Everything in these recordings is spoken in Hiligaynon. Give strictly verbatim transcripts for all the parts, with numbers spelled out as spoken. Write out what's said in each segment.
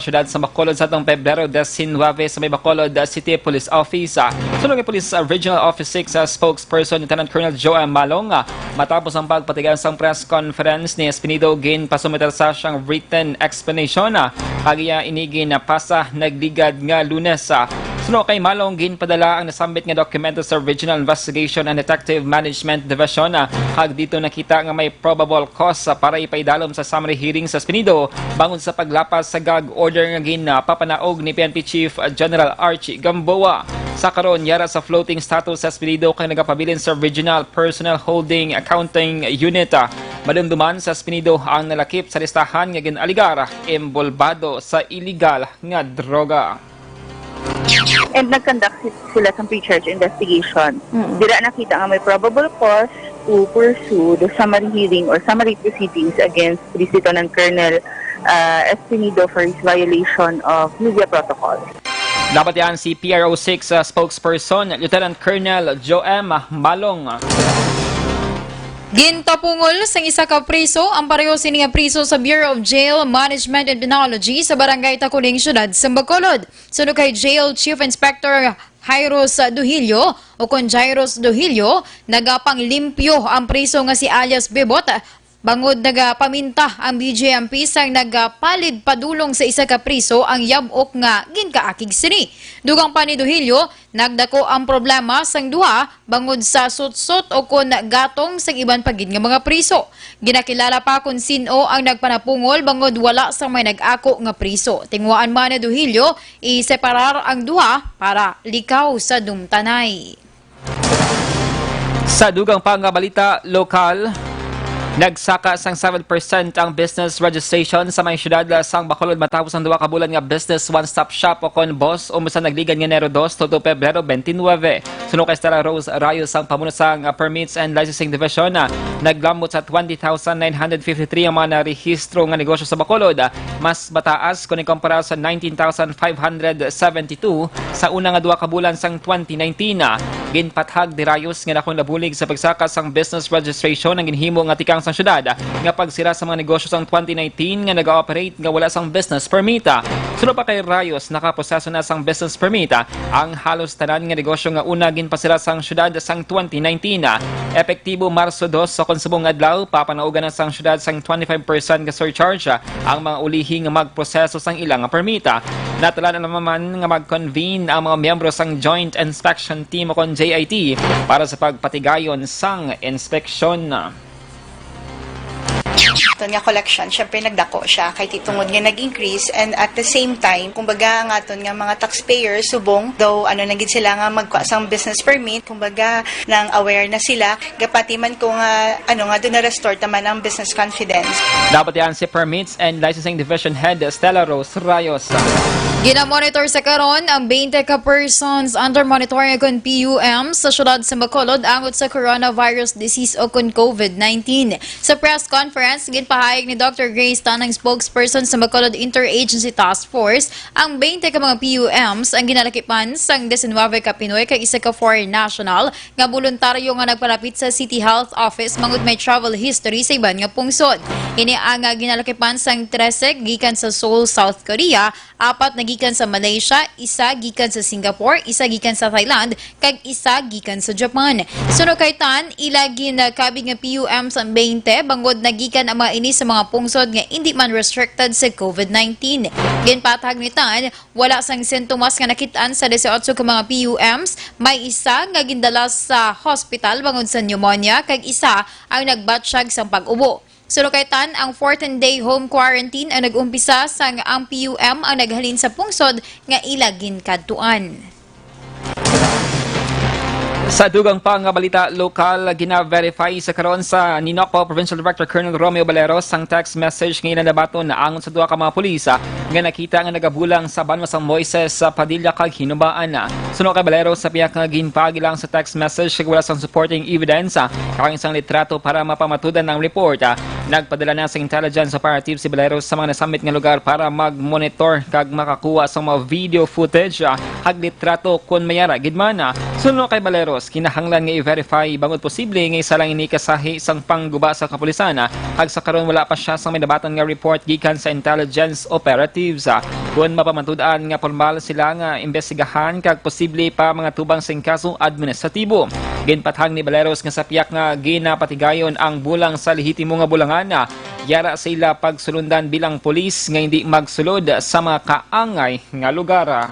siyudad sa Bacolod sa atong Pebrero diecinuebe sa may Bacolod, ah, City Police Office. Ah, suno kay Police, ah, Regional Office six, ah, spokesperson Lieutenant Colonel Joe M. Malong, ah, matapos ang pagpatigayon sang press conference ni Espinido, ginpasumiter sa siyang written explanation, ah, kag iya ini ginpasa nagligad nga Lunes. Ah, suno kay Malong, ginpadala ang nasambit nga dokumento sa Regional Investigation and Detective Management Division, ah, kag dito nakita nga may probable cause, ah, para ipaidalom sa summary hearing sa Espinido bangod sa paglapas sa gag order nga ginpapanaog ni P N P Chief General Archie Gamboa. Sa karon, yara sa floating status sa Espinido kay nagapabilin sa Regional Personnel Holding Accounting Unit. Madumduman sa Espinido ang nalakip sa listahan nga gin-aligar inbolbado sa iligal nga droga. And nag-conduct si- sila sa pre-charge investigation. Mm. Dira nakita nga may probable cause to pursue the summary hearing or summary proceedings against Police Lieutenant Colonel uh, Espinido for his violation of media protocol. Dapat yan si P R O six, uh, spokesperson Lieutenant Colonel Joe M. Malong. Gintapungol sang isa ka priso ang pareho sini nga priso sa Bureau of Jail Management and Penology sa Barangay Taculing, Siyudad sa Bacolod. Suno kay Jail Chief Inspector Jairus Duhilio, o kon Jairus Duhilio, nagapanglimpyo ang priso nga si alias Bebot, bangod nagapaminta ang B J M P sang nagapalid padulong sa isa ka priso ang yab-ok nga ginkaakig sini. Dugang pa ni Duhilio, nagdako ang problema sang duha bangod sa sutsot o kon gatong sang iban pa gid nga mga priso. Ginakilala pa kon sin-o ang nagpanapungol bangod wala sang may nag-ako nga priso. Tinguhaan man ni Duhilio, iseparar ang duha para likaw sa dumtanay. Sa dugang pa nga balita lokal, nagsaka sang seven percent ang business registration sa may siyudad sang Bacolod matapos ang duha ka bulan nga Business One Stop Shop o kon BOSS umsa nagligad nga Enero dos tuto Pebrero twenty-nine. Suno kay Stella Rose Rayos, ang pamuno sang, ah, Permits and Licensing Division, ah, naglambot sa twenty thousand nine hundred fifty-three ang mga narehistro nga negosyo sa Bacolod, ah, mas mataas kon ikumpara sa nineteen thousand five hundred seventy-two sa una nga duha ka bulan sang twenty nineteen. Ginpathag ni Rayos nga dakong nabulig sa pagsaka sang business registration ang ginhimo nga tikang sang syudad nga pagsira sa mga negosyo sang twenty nineteen nga nag-ooperate nga wala sang business permit. Suno pa kay Rayos, nakaproseso na sang business permit ang halos tanan nga negosyo nga una ginpasira sang syudad sang twenty nineteen. Epektibo Marso dos sa kon subong adlaw, papanaugan na sang syudad sang twenty-five percent nga surcharge ang mga ulihi nga magproseso sang ilang permit. Natala na naman nga mag-convene ang mga miyembro sang Joint Inspection Team o kon J I T para sa pagpatigayon sang inspeksyon. Aton nga collection, syempre nagdako siya kay ti tungod nga nag-increase, and at the same time, kumbaga, ang aton nga mga taxpayers subong daw ano na gid sila nga magkuha sang business permit, kumbaga, nang aware na sila. Gapati man ko nga ano nga do na restore ta man ang business confidence. Dapat yan si Permits and Licensing Division Head Stella Rose Rayos. Ginamonitor sa karon ang twenty ka persons under monitoring kon P U M sa siyudad sa Bacolod angot sa coronavirus disease o kon COVID nineteen. Sa press conference, ginpahayag ni Doctor Grace Tan, ang spokesperson sa Bacolod Interagency Task Force, ang twenty ka mga P U Ms ang ginalakipan sang diecinuebe ka Pinoy kag isa ka foreign national nga boluntaryo nga nagpalapit sa City Health Office bangod may travel history sa iban nga pungsod. Ini ang, ah, ginalakipan sang trese gikan sa Seoul, South Korea, apat na gikan sa Malaysia, isa gikan sa Singapore, isa gikan sa Thailand, kag isa gikan sa Japan. Suno kay Tan, ila ginakabig nga P U M sa twenty bangod nagikan ang mga ini sa mga pungsod nga indi man restricted sa COVID nineteen. Ginpatag ni Tan, wala sang sintomas nga nakit-an sa dieciocho ka mga P U Ms, may isa nga gindala sa hospital bangod sa pneumonia, kag isa ang nagbatsyag sang pag-ubo. Suno kay Tan, ang fourteen-day home quarantine ang nag-umpisa sang ang P U M ang naghalin sa pungsod nga ila ginkadtuan. Sa dugang pa nga balita lokal, gina-verify sa karon sa Ninocpo Provincial Director Colonel Romeo Baleros ang text message nga ila nabaton angon sa duha ka mga pulis, ah, nga nakita nga nagabulang sa banwa sang Moises, ah, Padilla kag Hinubaan. Suno kay Baleros, sa pihak nga ginpagi lang sa text message kag wala sang supporting evidence, ah, kag isang litrato para mapamatudan ang report, ah, Nagpadala na sa intelligence operative si Baleros sa mga nasambit nga lugar para mag-monitor kag makakuha sa mga video footage, ah, kag litrato kon may ara gid man, ah. Suno kay Baleros, kinahanglan nga i-verify bangod posible nga isa lang ini ka sahi sang pangguba sa kapulisan, ah, kag sa karon wala pa siya sang may nabatan nga report gikan sa intelligence operatives, ah. Kon mapamatud-an nga pormal sila nga imbestigahan kag posible pa mga tubang sing kaso administratibo. Ginpathang ni Baleros nga sa piyak nga ginapatigayon ang bulang sa lehitimo nga bulangan, ah, yara sa ila pagsulundan bilang pulis nga hindi magsulod sa mga kaangay nga lugar.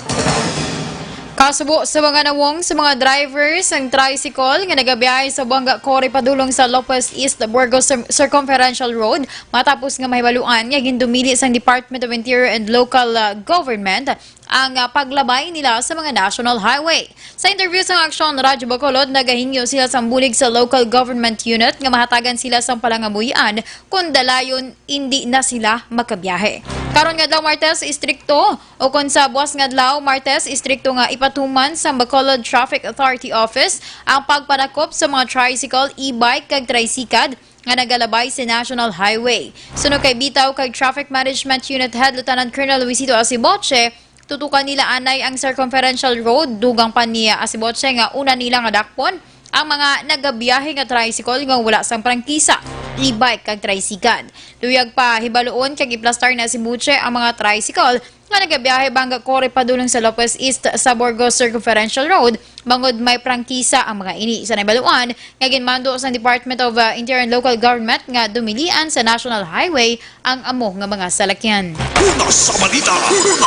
Kasubo sa mga nawong sa mga drivers ang tricycle nga nagabiyahe sa Buanga Cory padulong sa Lopez East Burgos Cir-, Circumferential Road, matapos nga mahibaluan nga gindumili sang Department of Interior and Local, ah, Government ang, ah, paglabay nila sa mga national highway. Sa interview sa Aksyon Radyo Bacolod, nagahingyo sila sang bulig sa local government unit nga mahatagan sila sang palangamuy-an kon dalayon indi na sila makabiyahe. Karon nga adlaw Martes, istrikto, o kon sa buas nga adlaw Martes, istrikto nga ipatuman sang Bacolod Traffic Authority Office ang pagpanakop sa mga tricycle, e-bike, kag tricycad nga nagalabay sa National Highway. Suno kay bitaw kag Traffic Management Unit Head Lieutenant Colonel Luisito Asiboche, tutukan nila anay ang Circumferential Road, dugang pa ni Asiboche nga una nila nga dakpon ang mga nagabiyahe nga tricycle nga wala sang prangkisa, e-bike kag tricycad. Luyag pa hibaluon kag iplastar ni Asiboche ang mga tricycle nga nagabiyahe Buanga Cory padulong sa Lopez East sa Burgos Circumferential Road, bangod may prangkisa ang mga ini. Sa nahibaluan nga ginmando sa Department of, uh, Interior and Local Government nga dumilian sa National Highway ang amo nga mga salakyan. Una sa balita,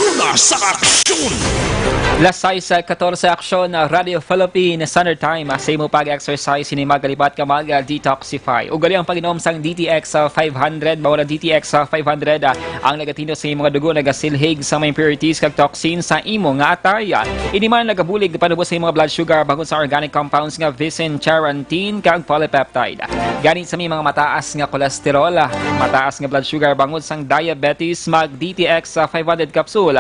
una sa aksyon. Las sais katorse, aksyon, uh, Radio Philippine Standard Time, uh, sa imo pag-exercise, ini magalipat ka mag-detoxify. Ugali ang pag-inom sang D T X, uh, five hundred, mao na D T X, uh, five hundred, uh, ang nagatindog sa imo nga dugo, nagasilhig sa mga impurities kag toxins sa imo nga atay. Ini man nagabulig panubos sa imo nga blood sugar bangod sa organic compounds nga visin, charantin, kag polypeptide. Gani sa may mga mataas nga cholesterol, mataas nga blood sugar bangod sang diabetes, mag D T X five hundred capsule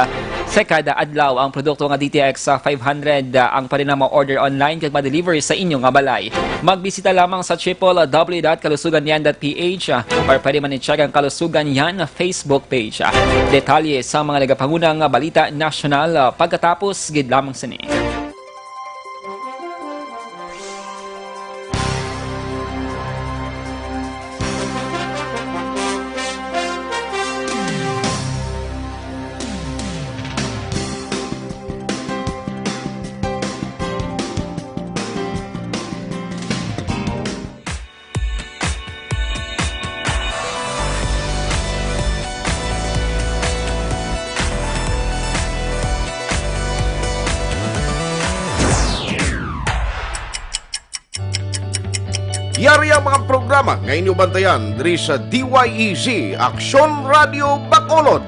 sa kada adlaw. Ang produkto nga D T X five hundred, ang pwede na ma-order online kag ma-deliver sa inyo nga balay. Magbisita lamang sa triple W dot kalusugan yan dot P H, ah, or pwede man i-check ang Kalusugan Yan Facebook page, ah. Detalye sa mga nagapanguna nga balita nasyonal, ah, pagkatapos gid lamang sini. Yari ang mga programa nga inyo bantayan diri sa D Y E Z, Aksyon Radio Bacolod.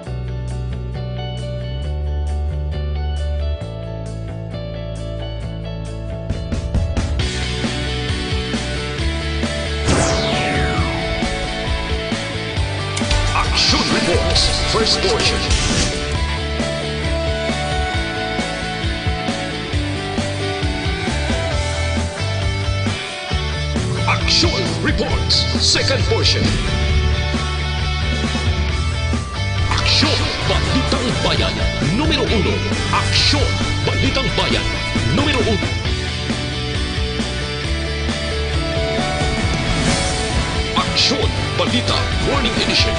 Action Reports, first portion. Action Reports, second portion. Aksyon, Balitang Bayan, numero uno. Aksyon, Balitang Bayan, numero uno. Aksyon, Balita, Morning Edition.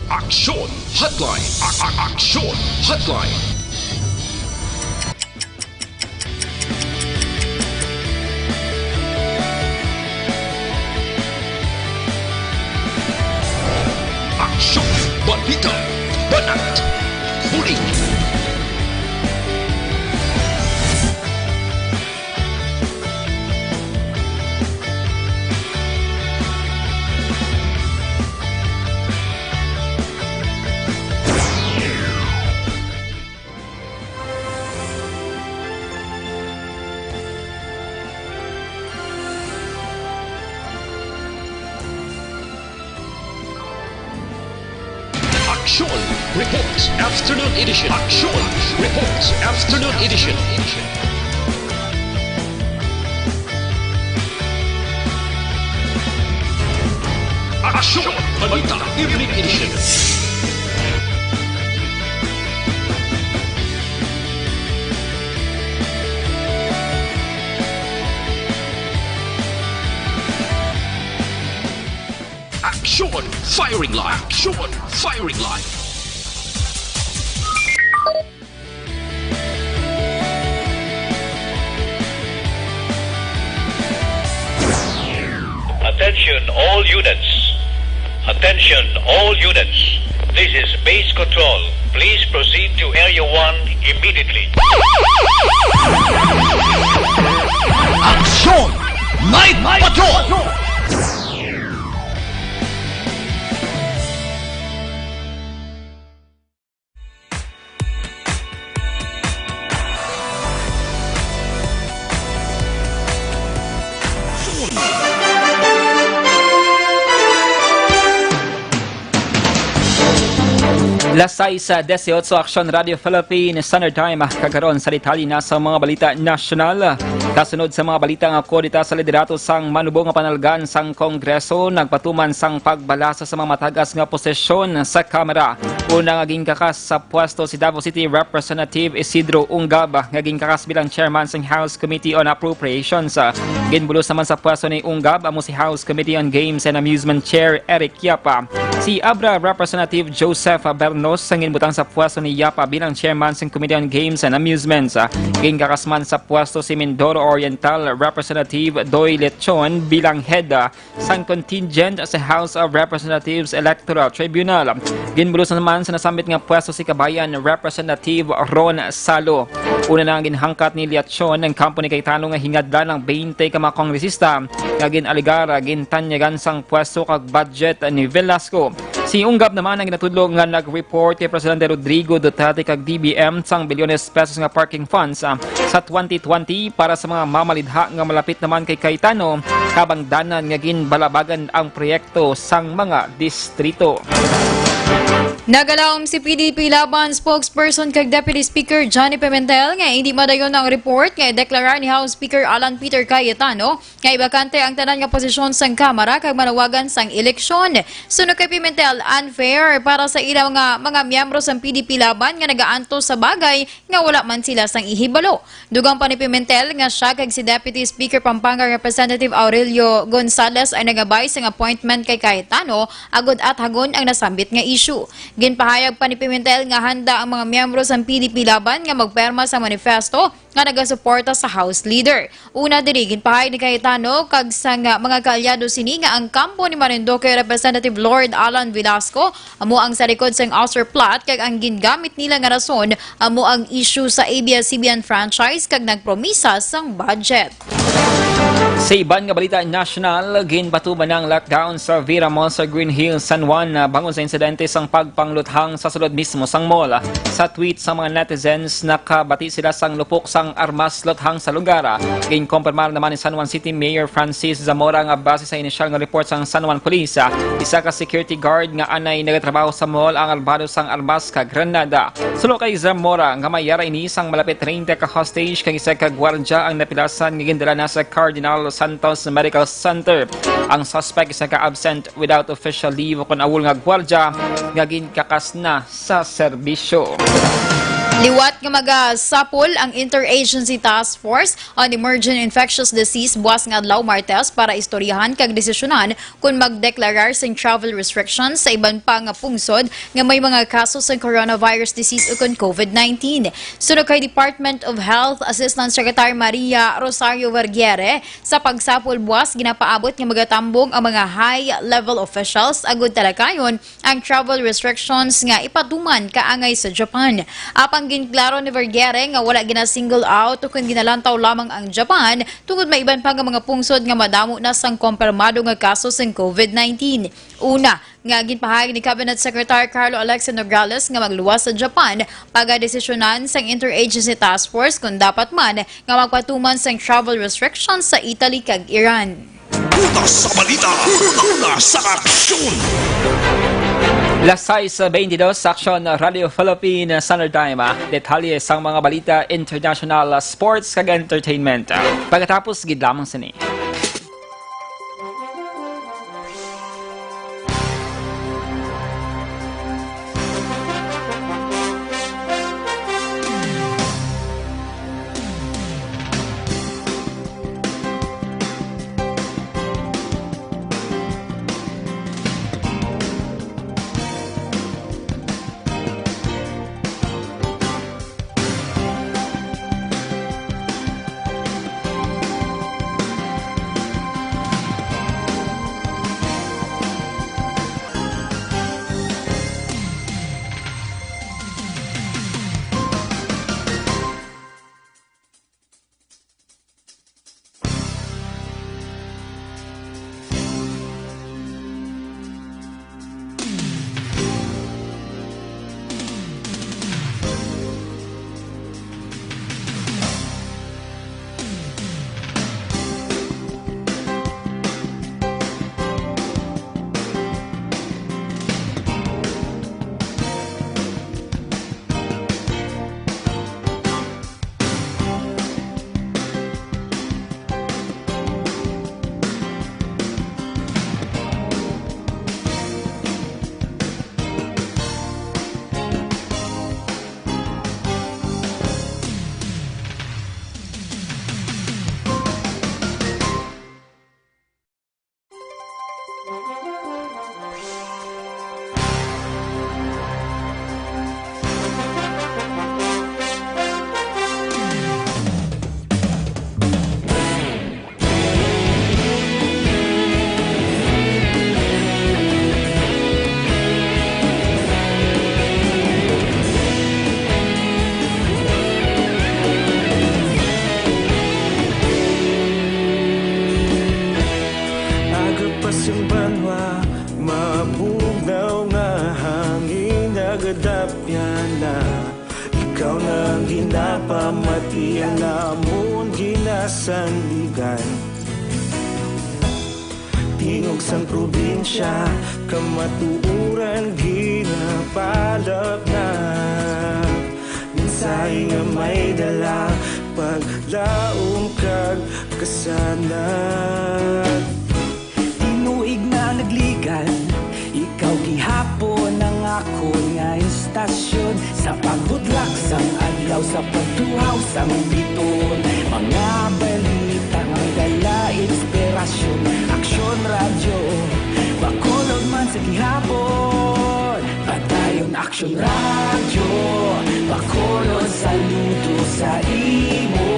Aksyon Hotline. A-, a-, Aksyon Hotline. Aksyon, balita, banat, bulig. Reports Afternoon Edition. Action Reports Afternoon Edition. Action Balita Evening Edition. Action Firing Line. Action Firing Line. Attention all units. Attention all units. This is base control. Please proceed to Area one immediately. Action Night Patrol! Las sais, ah, dieciocho, Action Radio Philippines Standard Time. Ah, kagaron sa detalye na sa mga balita nasyonal. Kasunod sa mga balita nga kordita sa liderato sang manubo nga panalgan sang Kongreso, nagpatuman sang pagbalasa sa mga matagas nga posisyon sa Kamara. Una nga ginkakas sa pwesto si Davao City Representative Isidro Ungab, nga ginkakas bilang chairman sang House Committee on Appropriations. Ginbulos naman sa pwesto ni Ungab amo si House Committee on Games and Amusement Chair Eric Yapa. Si Abra Representative Joseph Bernos ang ginbutang sa pwesto ni Yapa bilang chairman sang Committee on Games and Amusements. Ginkakas man sa pwesto si Mindoro Oriental Representative Doy Lechon bilang head sang contingent sa House of Representatives Electoral Tribunal. Ginbulos naman sa nasambit nga pwesto si Kabayan Representative Ron Salo. Una na ang ginhangkat ni Liachon ang kampo ni Cayetano nga hingadlan ang twenty ka mga kongresista nga gin-alegar gintanyagan sang pwesto kag budget ni Velasco. Si Ungab naman ang ginatudlo nga nag-report kay Presidente Rodrigo Duterte kag D B M sang bilyones pesos nga parking funds, ah, sa twenty twenty para sa mga mamalidha nga malapit naman kay Cayetano, kabangdanan nga ginbalabagan ang proyekto sang mga distrito. Nagalaom si P D P Laban spokesperson kag Deputy Speaker Johnny Pimentel nga hindi madayon ang report nga ideklara ni House Speaker Alan Peter Cayetano nga ibakante ang tanan nga posisyon sang Kamara kag manawagan sang eleksyon. Suno kay Pimentel, unfair para sa ila nga mga miyembro sang P D P Laban nga nagaantos sa bagay nga wala man sila sang ihibalo. Dugang pa ni Pimentel nga siya kag si Deputy Speaker Pampanga Representative Aurelio Gonzales ay nagabay sang appointment kay Cayetano agud athagon ang nasambit nga issue. Ginpahayag pa ni Pimentel nga handa ang mga miyembro sang P D P Laban nga magperma sa manifesto nga nagasuporta sa House Leader. Una diri, ginpahayag ni Cayetano kag sang mga kaalyado sini nga ang kampo ni Marinduque Representative Lord Alan Velasco amo ang sa likod sang Oscar Plot kag ang gingamit nila nga rason amo ang issue sa A B S C B N franchise kag nagpromisa sang budget. Sa iban nga balita nasyonal, ginpatuman ang lockdown sa Vira Mall sa Green Hills, San Juan, ah, bangod sa insidente sang pagpangluthang sa sulod mismo sang mall. Sa tweet sa mga netizens, nakabati sila sang lupok sang armas luthang sa lugar. Ginkompirmar naman ni San Juan City Mayor Francis Zamora nga base sa inisyal nga report sang San Juan Police, ah, isa ka security guard nga anay nagatrabaho sa mall ang armado sang armas kag granada. Suno kay Zamora nga may yara ini sang malapit treinta ka hostage kag isa ka gwardya ang napilasan nga gindala na sa Cardinal Santos Medical Center. Ang suspect isa ka absent without official leave ukon AWOL nga gwardya nga ginkakas na sa serbisyo. Liwat nga magasapol ang Interagency Task Force on Emerging Infectious Disease buwas nga adlaw, Martes, para istoryahan kag desisyonan kon magdeklarar sing travel restrictions sa iban pa nga pungsod nga may mga kaso sang coronavirus disease ukon COVID nineteen. Suno kay Department of Health Assistant Secretary Maria Rosario Vergere, sa pagsapol buwas ginapaabot nga magatambong ang mga high-level officials agud talakayon ang travel restrictions nga ipatuman kaangay sa Japan. Apang ginklaro ni Vergere nga wala gina-single out ukon ginalantaw lamang ang Japan tungod may iban pa nga mga pungsod nga madamo na sang kompirmado nga kaso sang COVID nineteen. Una, nga ginpahayag ni Cabinet Secretary Carlo Alexis Nograles nga magluwas sa Japan pagadesisyonan sang Interagency Task Force kon dapat man nga magpatuman sang travel restrictions sa Italy kag Iran. Una sa balita, una sa aksyon. Las sais beintidos sa Aksyon Radio Philippine Standard Time. Ah, detalye sang mga balita, international, ah, sports, kag entertainment. Ah, pagkatapos gid lamang sini. Aga pa sing banwa, mabugnaw nga hangin, nagadapyan na. Ikaw na ang ginapamati, ang amon ginasandigan. Tingog sang probinsya, kamatuoran ginapalapnap. Mensahe nga may dala, paglaom kag kasanag. Tinuig na nagligan, ikaw gihapon ang akon nga istasyon. Sa pagbutlak sang adlaw, sa pagtuhaw sang bituon, mga balita nga may dala inspirasyon. Aksyon Radyo, Bacolod man sa gihapon. Padayon Aksyon Radyo, Bacolod, saludo sa imo.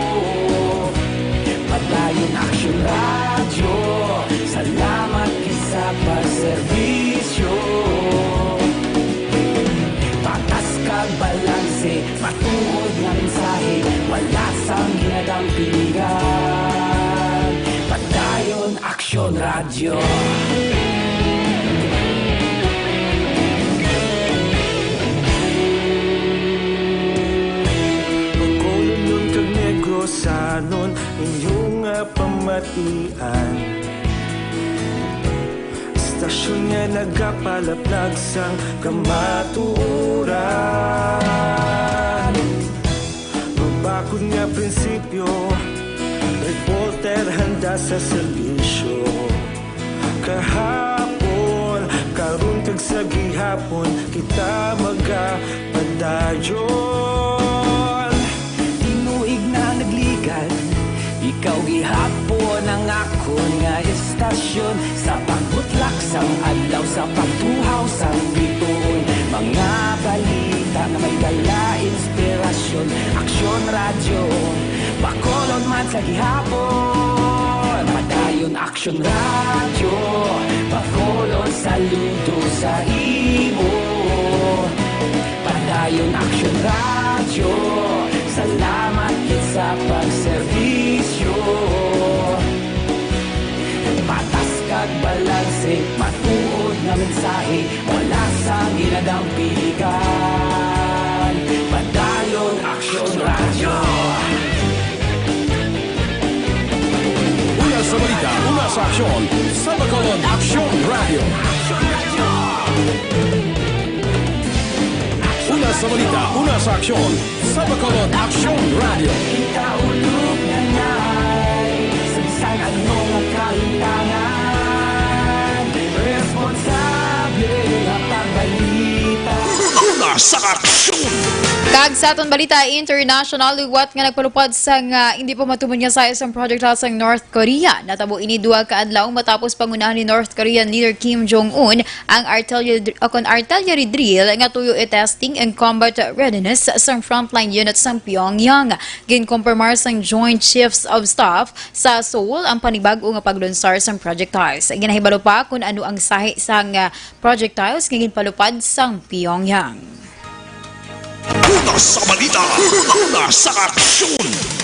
Padayon Aksyon Radyo, salamat gid sa pagserbisyo. Patas kag balanse, matuod nga mensahe, wala sang ginadampingan. Padayon Aksyon Radyo. Bacolodnon kag Negrosanon, inyo nga pamatian. Istasyon nga nagapalaplag sang kamatuoran. Mabakod nga prinsipyo, reporter handa sa serbisyo. Kahapon, karon kag sa gihapon, kita magapadayon. Tinuig na nagligan, ikaw gihapon ang akon nga istasyon. Sa pagbutlak sang adlaw, sa pagtuhaw sang bituon, mga balita nga may dala inspirasyon. Aksyon Radyo, Bacolod man sa gihapon. Padayon Aksyon Radyo, Bacolod, saludo sa imo. Padayon Aksyon Radyo, salamat gid sa pagserbisyo. Patas kag balanse, matuod nga mensahe, wala sang ginadampingan. Padayon Aksyon Radyo. Una sa balita, una sa aksyon, sa Bacolod Aksyon Radyo. Aksyon Radyo. Sa balita, una sa aksyon, sa Bacolod Aksyon Radio. Kita ulog na ngay, sa bisan ano nga kalintangan, responsable nga pagbalita. Una sa aksyon. Kag sa aton balita international, liwat nga nagpalupad sang, ah, hindi pa matuman nga size sang projectile sang North Korea. Natabo ini duha ka adlaw matapos pangunahan ni North Korean leader Kim Jong-un ang artillery dr-, o kon artillery drill nga tuyo i-testing ang combat readiness sang frontline unit sang Pyongyang. Ginkompormar sang Joint Chiefs of Staff sa Seoul ang panibag-o nga paglunsar sang projectiles. Ginahibalo pa kon ano ang sahi sang, ah, projectiles nga ginpalupad sang Pyongyang. Una sa balita, una sa aksyon.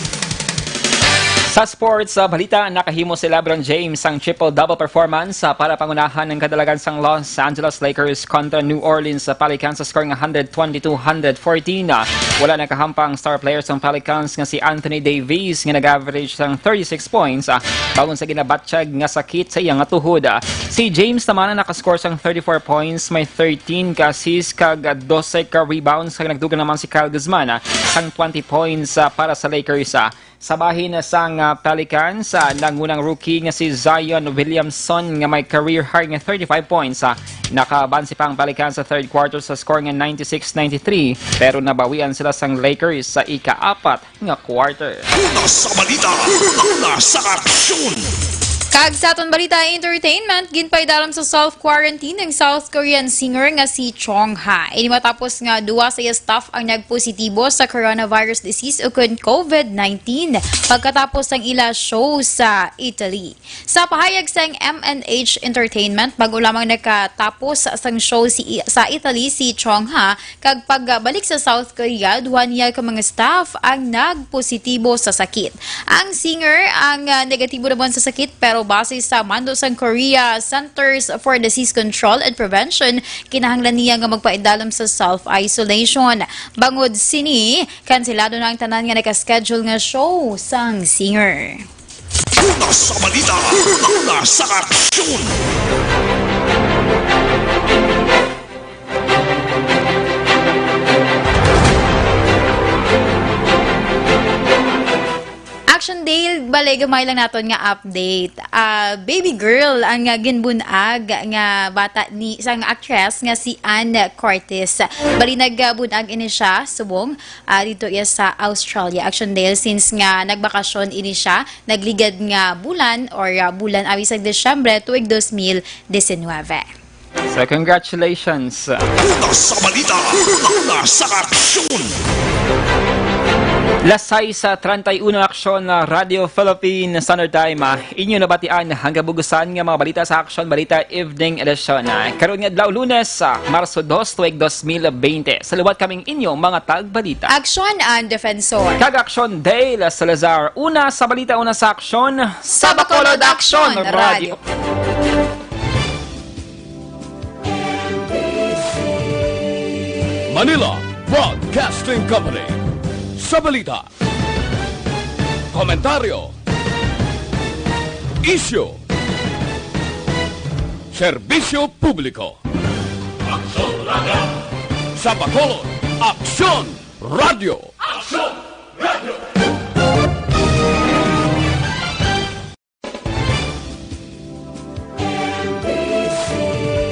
Sa sports, sa balita, nakahimo si LeBron James sang triple-double performance, ah, para pangunahan ang kadalagan sang Los Angeles Lakers kontra New Orleans Pelicans sa score nga hundred twenty-two hundred fourteen. Ah, wala nakahampa ang star player sang Pelicans nga si Anthony Davis nga nag-average sang thirty-six points, ah, bangod sa ginabatyag nga sakit sa iya nga tuhod. Ah, si James naman ang nakascore sang thirty-four points, may thirteen ka assists kag, ah, dose ka rebounds, kag nagdugang naman si Kyle Guzman, ah, sang twenty points, ah, para sa Lakers. Ah, sa bahin sang, ah, Pelicans, ah, nangunang rookie nga si Zion Williamson nga may career high nga thirty-five points. Ah, nakabansi pa ang Pelicans sa third quarter sa score nga ninety-six ninety-three, pero nabawian sila sang Lakers sa ika-apat nga quarter. Una sa balita, una sa aksyon. Kag sa aton balita entertainment, ginpaidalam sa self-quarantine ang South Korean singer nga si Chungha. Ini matapos nga duha sa iya staff ang nagpositibo sa coronavirus disease ukon covid nineteen pagkatapos sang ila show sa Italy. Sa pahayag sang M N H Entertainment, bag-o lamang nakatapos sang show si, sa Italy si Chungha, kag pagbalik sa South Korea, duha niya ka mga staff ang nagpositibo sa sakit. Ang singer ang, ah, negatibo naman sa sakit, pero base sa mando sang Korea Centers for Disease Control and Prevention, kinahanglan niya nga magpaidalom sa self-isolation. Bangod sini, kanselado na ang tanan nga naka-schedule nga show sang singer. Una sa balita, una sa aksyon. Action Dale, balay gamay lang naton nga update. Ah, baby girl ang, ah, ginbun-ag nga bata ni sang actress nga si Anne Curtis. Bali, nagbun-ag ini siya subong, ah, dito iya sa Australia. Action Dale, since nga nagbakasyon ini siya, nagligad nga bulan or, ah, bulan abi sang Disyembre tuig dos mil diecinueve. So, congratulations. Una sa balita, una sa aksyon. Las sais treinta y uno, Aksyon, ah, Radio Philippine Standard Time. Ah, inyo nabatian ang kabugusan nga mga balita sa Aksyon Balita Evening Edition. Ah, karon nga adlaw, Lunes, ah, Marso dos, tuig dos mil bente. Sa liwat kaming inyo mga tagbalita. Aksyon ang Defensor. Kag Aksyon Dale Salazar. Una sa balita, una sa aksyon. Sa Bacolod Aksyon Radio. Manila Broadcasting Company. Sa balita, komentaryo, isyu, serbisyo publiko. Aksyon Radio. Sa Bacolod, Aksyon Radio. Aksyon